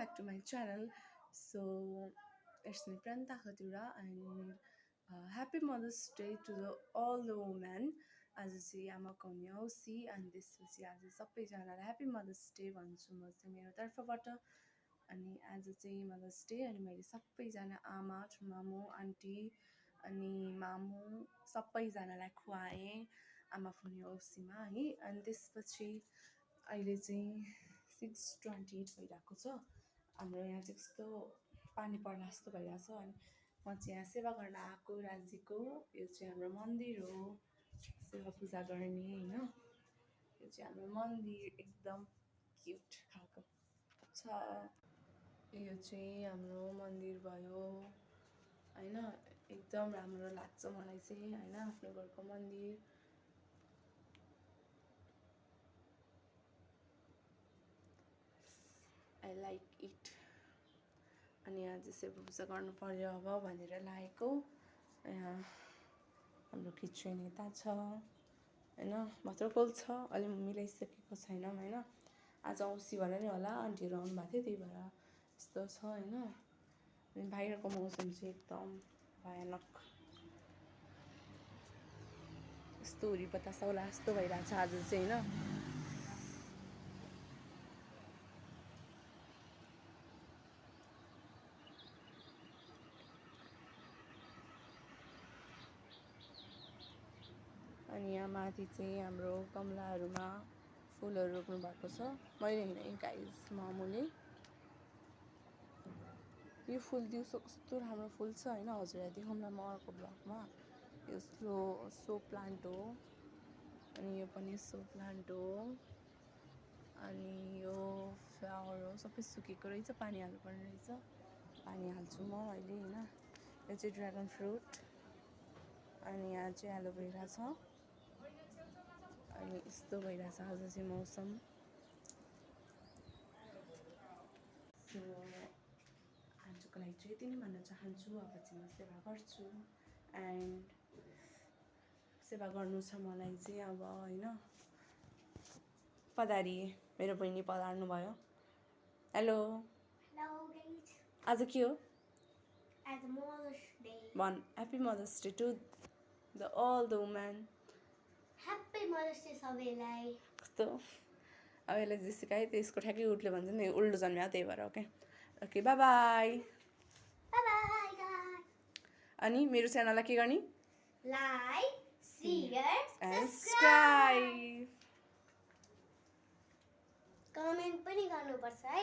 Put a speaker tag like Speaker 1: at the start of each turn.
Speaker 1: back to my channel. So it's me Pranta Khatura and happy Mother's Day to all the women. आज चाहिँ आमाको हुने औँसी अनि त्यसपछि आज सबैजनालाई ह्याप्पी मदर्स डे भन्छु म चाहिँ मेरो तर्फबाट। अनि आज चाहिँ मदर्स डे अनि मैले सबैजना आमा ठुमामु आन्टी अनि मामु सबैजनालाई खुवाएँ आमाको हुने औँसीमा है। अनि त्यसपछि अहिले चाहिँ 6:28 भइरहेको छ। हाम्रो यहाँ चाहिँ यस्तो पानी पर्ला जस्तो भइरहेछ अनि म चाहिँ यहाँ सेवा गर्न आएको राज्यको। यो चाहिँ हाम्रो मन्दिर हो, सेवा पूजा गर्ने होइन। यो चाहिँ हाम्रो मन्दिर एकदम क्युट खालको छ। यो चाहिँ हाम्रो मन्दिर भयो होइन, एकदम राम्रो लाग्छ मलाई चाहिँ होइन आफ्नो घरको मन्दिर। I like it. अनि आज सेवा पूजा गर्नु पर्यो अब भनेर लागेको। यहाँ हाम्रो किचन यता छ होइन, भत्रकोल छ, अलि मिलाइसकेको छैनौँ होइन। आज औँसी भएर नि होला आन्टीहरू आउनु भएको थियो, त्यही भएर यस्तो छ होइन। अनि बाहिरको मौसम चाहिँ एकदम भयानक, यस्तो हुरी बतासा होला जस्तो भइरहेछ आज चाहिँ होइन। अनि यहाँ माथि चाहिँ हाम्रो गमलाहरूमा फुलहरू रोप्नु भएको छ। मैले होइन गाइस, मामुले। यो फुल दिउँसो कस्तो राम्रो फुल्छ होइन, हजुरलाई देखाउँला म अर्को ब्लगमा। यो सो प्लान्ट हो अनि यो पनि सो प्लान्ट हो अनि यो फ्लावर हो। सबै सुकेको रहेछ, पानी हाल्नुपर्ने रहेछ, पानी हाल्छु म अहिले होइन। यो चाहिँ ड्र्यागन फ्रुट अनि यहाँ चाहिँ एलोभेरा छ। अनि यस्तो भइरहेछ आज चाहिँ मौसम। सो आजको लागि चाहिँ यति नै भन्न चाहन्छु। अब चाहिँ म सेवा गर्छु एन्ड सेवा गर्नु छ मलाई चाहिँ अब होइन। पधारी मेरो बहिनी पधार्नु भयो। हेलो आज के हो?
Speaker 2: As Mother's Day.
Speaker 1: भन happy mother's day to the all the women.
Speaker 2: Happy Mother's Day सबैलाई।
Speaker 1: कस्तो अब यसलाई जे सिकाएँ त्यसको ठ्याक्कै उल्टो भन्छ नि, उल्टो जन्म्यो त्यही भएर। Okay okay, by by.
Speaker 2: Bye bye guys.
Speaker 1: अनि मेरो च्यानललाई के गर्ने?
Speaker 2: Like, share,
Speaker 1: and
Speaker 2: subscribe.
Speaker 1: Subscribe.
Speaker 2: Comment पनि गर्नुपर्छ है।